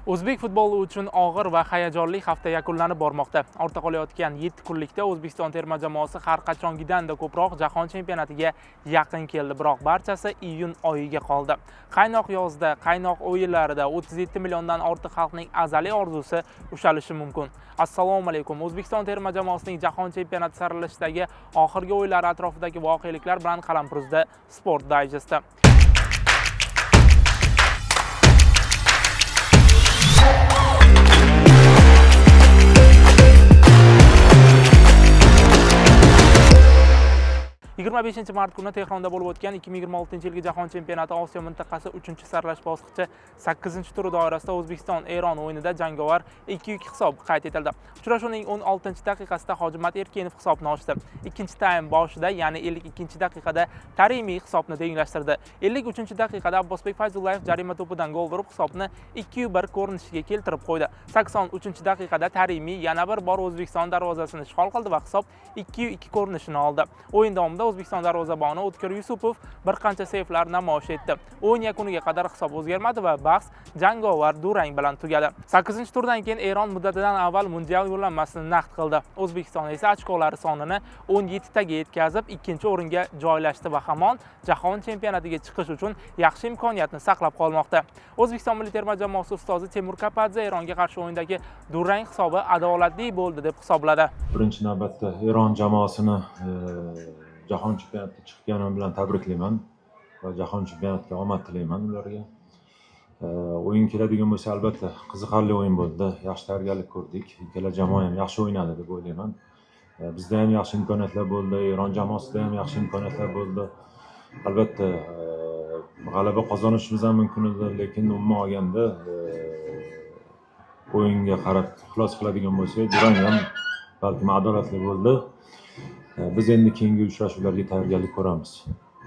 O'zbek futboli uchun og'ir va hayajonli hafta yakunlanib bormoqda. Ortda qolayotgan 7 kunlikda O'zbekiston terma jamoasi har qachongidan-da ko'proq jahon chempionatiga yaqin keldi, biroq barchasi iyun oyiga qoldi. Qaynoq yozda, qaynoq o'yinlarida 37 milliondan ortiq xalqning azaliy orzusi ushalishi mumkin. Assalomu alaykum. O'zbekiston terma jamoasining jahon chempionati saralashidagi oxirgi o'yinlari atrofidagi voqeliklar bilan Qalampiruzda Sport Digestda. 25 mart kuni Tehronda bo'lib o'tgan 2026-yilgi Jahon chempionati Osiyo mintaqasi 3-saralash bosqichi 8-turi doirasida O'zbekiston Eron o'yinida jangovar 2-2 hisob qayd etildi. Uchrashuvning 16-daqiqasida Hojimat Erkinov hisobni ochdi. Ikkinchi taym boshida, ya'ni 52-daqiqada Tarimiy hisobni tenglashtirdi. 53-daqiqada Abbosbek Fayzullayev jarima to'pidan gol urib, hisobni 2-1 ko'rinishiga keltirib qo'ydi. 83-daqiqada Tarimiy yana bir bor O'zbekiston darvozasini ishg'ol qildi va hisob 2-2 ko'rinishini oldi. O'yin davomida O'zbekiston darvozaboni O'tkir Yusupov bir qancha seyflar namoyish etdi. O'yin yakuniga qadar hisob o'zgarmadi va bahs jangovar durang bilan tugadi. 8-turdan keyin Eron muddatidan avval mundial yo'llanmasini naqd qildi. O'zbekiston esa ochkolari sonini 17 taga yetkazib, ikkinchi o'ringa joylashdi va hamon jahon chempionatiga chiqish uchun yaxshi imkoniyatni saqlab qolmoqda. O'zbekiston milliy terma jamoasi ustozi Temur Kapadze Eronga qarshi o'yindagi durang hisobi adolatli bo'ldi deb hisobladi. Birinchi navbatda Eron jamoasini jahon chempionatiga chiqqani bilan tabriklayman va jahon chempionatida omad tilayman ularga. O'yin keladigan bo'lsa, albatta qiziqarli o'yin bo'ldi. Yaxshi tayyorgarlik ko'rdik. Ikkala jamoa ham yaxshi o'ynadi deb o'ylayman. Bizda ham yaxshi imkoniyatlar bo'ldi, Eron jamoasida ham yaxshi imkoniyatlar bo'ldi. Albatta g'alaba qozonishimiz ham mumkin edi, lekin umuman olganda o'yinga qarab xulosa qiladigan bo'lsak, durang ham balkim adolatli bo'ldi. Biz endi keyingi uchrashuvlarga tayyorgarlik ko'ramiz.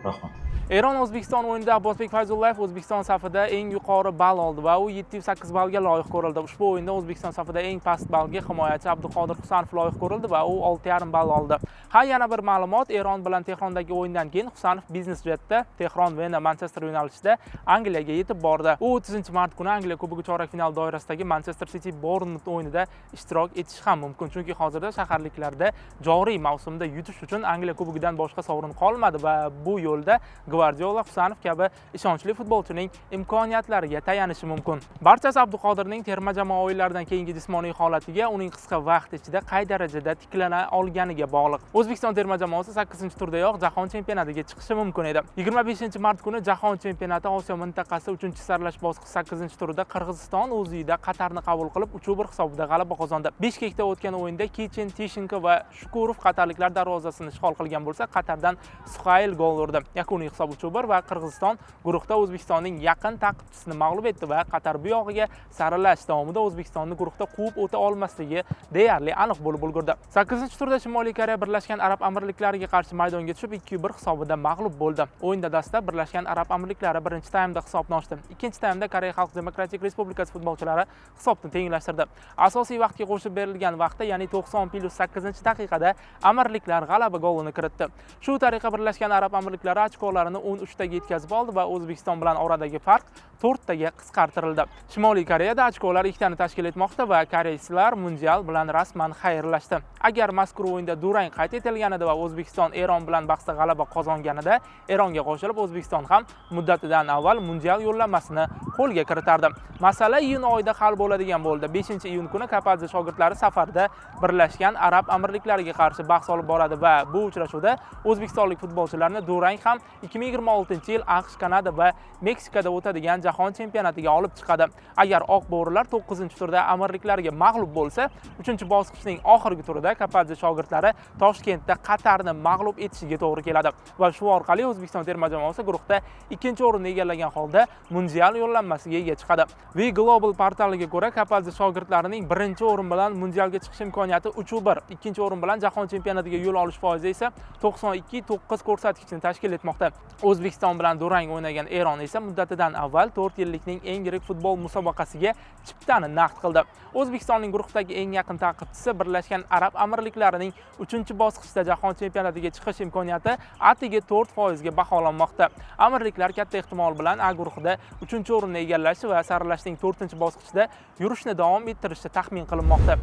Rahmat. Eron O'zbekiston o'yinida Abbosbek Fayzullayev O'zbekiston safida eng yuqori ball oldi va u 708 ballga loyiq ko'rildi. Ushbu o'yinda O'zbekiston safida eng past ballga himoyachi Abduqodir Husanov loyiq ko'rildi va u 6,5 ball oldi. Ha, yana bir ma'lumot, Eron bilan Tehrondagi o'yindan keyin Husanov biznes jetda Tehron Vena Manchester yo'nalishida Angliyaga yetib bordi. U 30 mart kuni Angliya Kubogi chorak final doirasidagi Manchester City Bournemouth o'yinida ishtirok etishi ham mumkin, chunki hozirda shaharliklarda joriy mavsumda yutish uchun Angliya Kubogidan boshqa sovrin qolmadi va bu yo'lda Gvardiola Husanov kabi ishonchli futbolchining imkoniyatlariga tayanishi mumkin. Barchasi Abduqodirning terma jamoa o'yinlaridan keyingi jismoniy holatiga, uning qisqa vaqt ichida qay darajada tiklana olganiga bog'liq. O'zbekiston terma jamoasi 8-turdayoq jahon chempionatiga chiqishi mumkin edi. 25 mart kuni jahon chempionati Osiyo mintaqasi 3-saralash bosqichi 8-turida Qirg'iziston o'z uyida Qatarni qabul qilib, 3-1 hisobida g'alaba qozondi. Bishkekda o'tgan o'yinda Kichin, Tishenko va Shukurov qatarliklar darvozasini ishg'ol qilgan bo'lsa, Qatardan Suhayl gol urdi. Yakuniy hisob 3-1 va Qirg'iziston guruhda O'zbekistonning yaqin ta'qibchisini mag'lub etdi va Qatar bu yog'iga saralash davomida O'zbekistonni guruhda quvib o'ta olmasligi deyarli aniq bo'lib ulgurdi. 8-turda Shimoliy Koreya Birlashgan Arab Amirliklariga qarshi maydonga tushib, 2-1 hisobida mag'lub bo'ldi. O'yinda dastlab Birlashgan Arab Amirliklari birinchi taymda hisobni ochdi. Ikkinchi taymda Koreya Xalq Demokratik Respublikasi futbolchilari hisobni tenglashtirdi. Asosiy vaqtga qo'shib berilgan vaqtda, ya'ni 90 + 8-daqiqada Amirliklar g'alaba golini kiritdi. Shu tariqa Birlashgan Arab Amirliklari ochkolarini 13 taga yetkazib oldi va O'zbekiston bilan oradagi farq to'rttaga qisqartirildi. Shimoliy Koreyada ochkolar ikkitani tashkil etmoqda va koreyslar mundial bilan rasman xayrlashdi. Agar mazkur o'yinda durang qayd etilganida va O'zbekiston Eron bilan bahsda g'alaba qozonganida, Eronga qo'shilib O'zbekiston ham muddatidan avval mundial yo'llanmasini qo'lga kiritardi. Masala iyun oyida hal bo'ladigan bo'ldi. 5 iyun kuni Kapadze shogirdlari safarda Birlashgan Arab Amirliklariga qarshi bahs olib boradi va bu uchrashuvda o'zbekistonlik futbolchilarni durang ham 2026-yil AQSh, Kanada va Meksikada o'tadigan jahon chempionatiga olib chiqadi. Agar oq bo'rilar 9-turda Amirliklarga mag'lub bo'lsa, 3-bosqichning oxirgi turida Kapadze shogirdlari Toshkentda Qatarni mag'lub etishiga to'g'ri keladi va shu orqali O'zbekiston terma jamoasi guruhda ikkinchi o'rinni egallagan holda mundial yo'llanmasiga ega chiqadi. V Global portaliga ko'ra, Kapadze shogirdlarining birinchi o'rin bilan mundialga chiqish imkoniyati 3-1, ikkinchi o'rin bilan jahon chempionatiga yo'l olish foizi esa 92,9 ko'rsatkichni tashkil tashkil etmoqda. O'zbekiston bilan durang o'ynagan Eron esa muddatidan avval 4 yillikning eng yirik futbol musobaqasiga chiptani naqd qildi. O'zbekistonning guruhdagi eng yaqin ta'qibchisi Birlashgan Arab Amirliklarining 3-bosqichda jahon chempionatiga chiqish imkoniyati atigi 4% ga baholanmoqda. Amirliklar katta ehtimol bilan A guruhida 3-o'rinni egallashi va saralashning 4-bosqichida yurishni davom ettirishi taxmin qilinmoqda.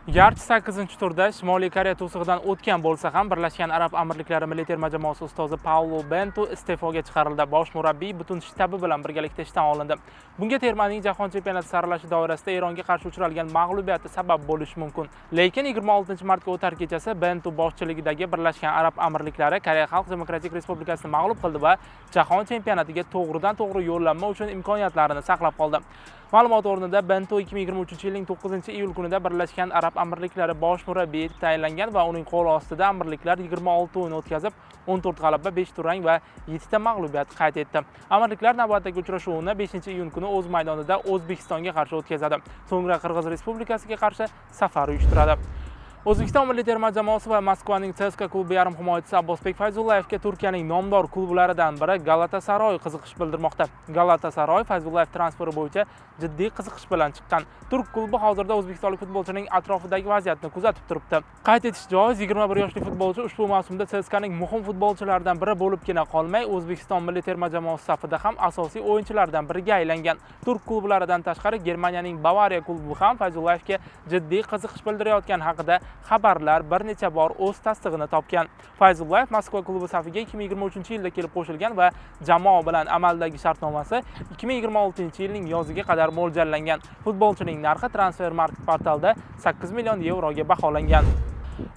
Garchi 8-turda Shimoliy Koreya to'sig'idan o'tgan bo'lsa ham, Birlashgan Arab Amirliklari milliy terma jamoasi ustozi Paulo Bento iste'foga chiqarildi. Bosh murabbiy butun shtabi bilan birgalikda ishdan olindi. Bunga termaning jahon chempionati saralashi doirasida Eronga qarshi uchralgan mag'lubiyati sabab bo'lishi mumkin. Lekin 26-martga o'tar kechasi Bento boshchiligidagi Birlashgan Arab Amirliklari Koreya Xalq Demokratik Respublikasini mag'lub qildi va jahon chempionatiga to'g'ridan-to'g'ri yo'llanma uchun imkoniyatlarini saqlab qoldi. Ma'lumot o'rnida, Bento 2023-yilning 9-iyul kunida Birlashgan Arab Amirliklari bosh murabbiyi etib tayinlangan va uning qo'l ostida Amirliklar 26 o'yin o'tkazib, 14 g'alaba, 5 durang va 7 ta mag'lubiyat qayd etdi. Amirliklar navbatdagi uchrashuvini 5-iyun kuni o'z maydonida O'zbekistonga qarshi o'tkazadi. So'ngra Qirg'iz Respublikasiga qarshi safar uyushtiradi. O'zbekiston milliy terma jamoasi va Moskvaning CSKA klubi yarim himoyachisi Abbosbek Fayzullayevga Turkiyaning nomdor klublaridan biri Galatasaroy qiziqish bildirmoqda. Galatasaroy Fayzullayev transferi bo'yicha jiddiy qiziqish bilan chiqqan. Turk klubi hozirda o'zbekistonlik futbolchining atrofidagi vaziyatni kuzatib turibdi. Qayd etish joiz, 21 yoshli futbolchi ushbu mavsumda CSKAning muhim futbolchilaridan biri bo'libgina qolmay, O'zbekiston milliy terma jamoasi safida ham asosiy o'yinchilardan biriga aylangan. Turk klublaridan tashqari Germaniyaning Bavariya klubi ham Fayzullayevga jiddiy qiziqish bildirayotgani haqida xabarlar bir necha bor o'z tasdig'ini topgan. Fayzullayev Moskva klubi safiga 2023-yilda kelib qo'shilgan va jamoa bilan amaldagi shartnomasi 2026-yilning yoziga qadar mo'ljallangan. Futbolchining narxi Transfermarkt portalida 8 million yevroga baholangan.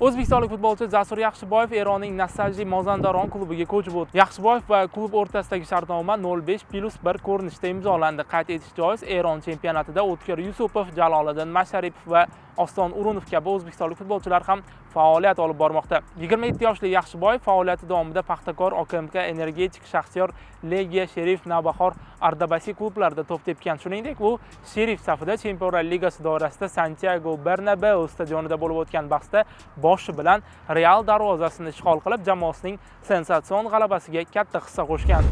O'zbekistonlik futbolchi Jasur Yaxshiboyev Eronning Nassaji Mozandaron klubiga ko'chib o'tdi. Yaxshiboyev va klub o'rtasidagi shartnoma 0.5 + 1 ko'rinishda imzolandi. Qayd etish joiz, Eron chempionatida O'tkir Yusupov, Jaloliddin Masharipov va Oston O'runov kabi o'zbekistonlik futbolchilar ham faoliyat olib bormoqda. 27 yoshli Yaxshiboyev faoliyati davomida Paxtakor, OKMK, Energetik, Shaxtyor, Legiya, Sherif, Navbahor, Ardabasi klublarida to'p tepgan. Shuningdek, u Sherif safida Chempionlar Ligasi doirasida Santiago Bernabeu stadionida bo'lib o'tgan bahsda boshi bilan Real darvozasini ishg'ol qilib, jamoasining sensatsion g'alabasiga katta hissa qo'shgan.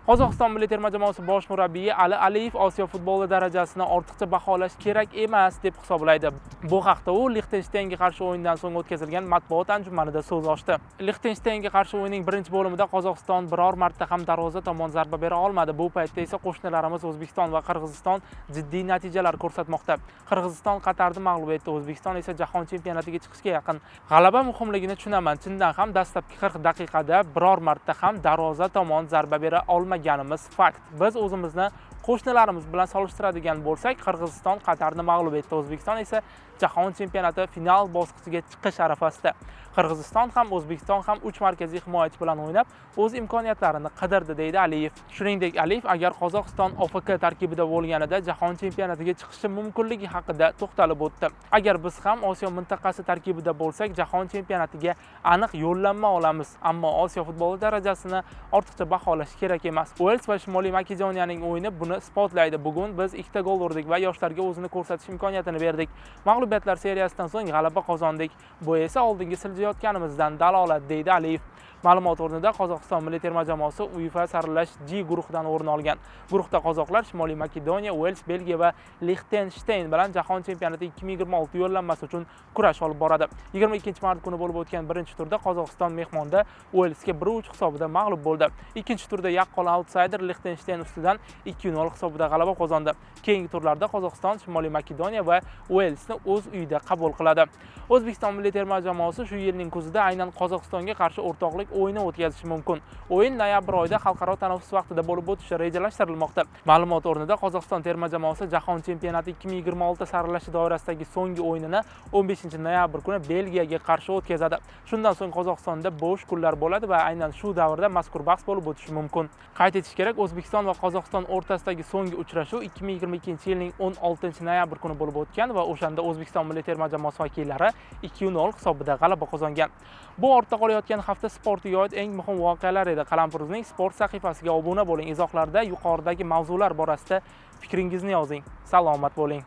Qozog'iston milliy terma jamoasi bosh murabbiyi Ali Aliyev Osiyo futboli darajasini ortiqcha baholash kerak emas deb hisoblaydi. Bu haqda u Lixtenshteynga qarshi o'yindan so'ng o'tkazilgan matbuot anjumanida so'z ochdi. Lixtenshteynga qarshi o'yinning birinchi bo'limida Qozog'iston biror marta ham darvoza tomon zarba bera olmadi. Bu paytda esa qo'shnilarimiz O'zbekiston va Qirg'iziston jiddiy natijalar ko'rsatmoqda. Qirg'iziston Qatarni mag'lub etdi, O'zbekiston esa jahon chempionatiga chiqishga yaqin. G'alaba muhimligini tushunaman. Chindan ham dastlabki 40 daqiqada biror marta ham darvoza tomon zarba bera olmaganimiz fakt. Biz o'zimizni qo'shnilarimiz bilan solishtiradigan bo'lsak, Qirg'iziston Qatarni mag'lub etdi, O'zbekiston esa jahon chempionati final bosqichiga chiqish arafasida. Qirg'iziston ham, O'zbekiston ham 3 markaziy himoyachi bilan o'ynab, o'z imkoniyatlarini qidirdi, deydi Aliyev. Shuningdek, Aliyev agar Qozog'iston OFK tarkibida bo'lganida jahon chempionatiga chiqishi mumkinligi haqida to'xtalib o'tdi. Agar biz ham Osiyo mintaqasi tarkibida bo'lsak, jahon chempionatiga aniq yo'llanma olamiz, ammo Osiyo futboli darajasini ortiqcha baholash kerak emas. Uels va Shimoliy Makedoniyaning o'yini buni isbotlaydi. Bugun biz 2 ta gol urdik va yoshlarga o'zini ko'rsatish imkoniyatini berdik. Mag'lubiyatlar seriyasidan so'ng g'alaba qozondik. Bu esa oldinga siljayotganimizdan dalolat, deydi Aliyev. Ma'lumot o'rnida, Qozog'iston milliy terma jamoasi UEFA saralash G guruhidan o'rin olgan. Guruhda qozoqlar Shimoliy Makedoniya, Uels, Belgiya va Lixtenshteyn bilan jahon chempionati 2026 yo'llanmasi uchun kurash olib boradi. 22-mart kuni bo'lib o'tgan birinchi turda Qozog'iston mehmonda Uelsga 1-3 hisobida mag'lub bo'ldi. Ikkinchi turda yaqqol autsayder Lixtenshteyn ustidan 2-0 hisobida g'alaba qozondi. Keyingi turlarda Qozog'iston Shimoliy Makedoniya va Uelsni o'z uyida qabul qiladi. O'zbekiston milliy terma jamoasi shu yilning kuzida aynan Qozog'istonga qarshi o'rtoqlik o'yini o'tkazishi mumkin. O'yin noyabr oyida xalqaro tanaffus vaqtida bo'lib o'tishi rejalashtirilmoqda. Ma'lumot o'rnida, Qozog'iston terma jamoasi jahon chempionati 2026 saralashi doirasidagi so'nggi o'yinini 15-noyabr kuni Belgiyaga qarshi o'tkazadi. Shundan so'ng Qozog'istonda bo'sh kunlar bo'ladi va aynan shu davrda mazkur bahs bo'lib o'tishi mumkin. Qayd etish kerak, O'zbekiston va Qozog'iston o'rtasidagi so'nggi uchrashuv 2022-yilning 16-noyabr kuni bo'lib o'tgan va o'shanda O'zbekiston milliy terma jamoasi vakillari 2-0 hisobida g'alaba qozongan. Bu ortda qolayotgan hafta sportiga oid eng muhim voqealar edi. Qalampiruzning sport sahifasiga obuna bo'ling. Izohlarda yuqoridagi mavzular borasida fikringizni yozing. Salomat bo'ling.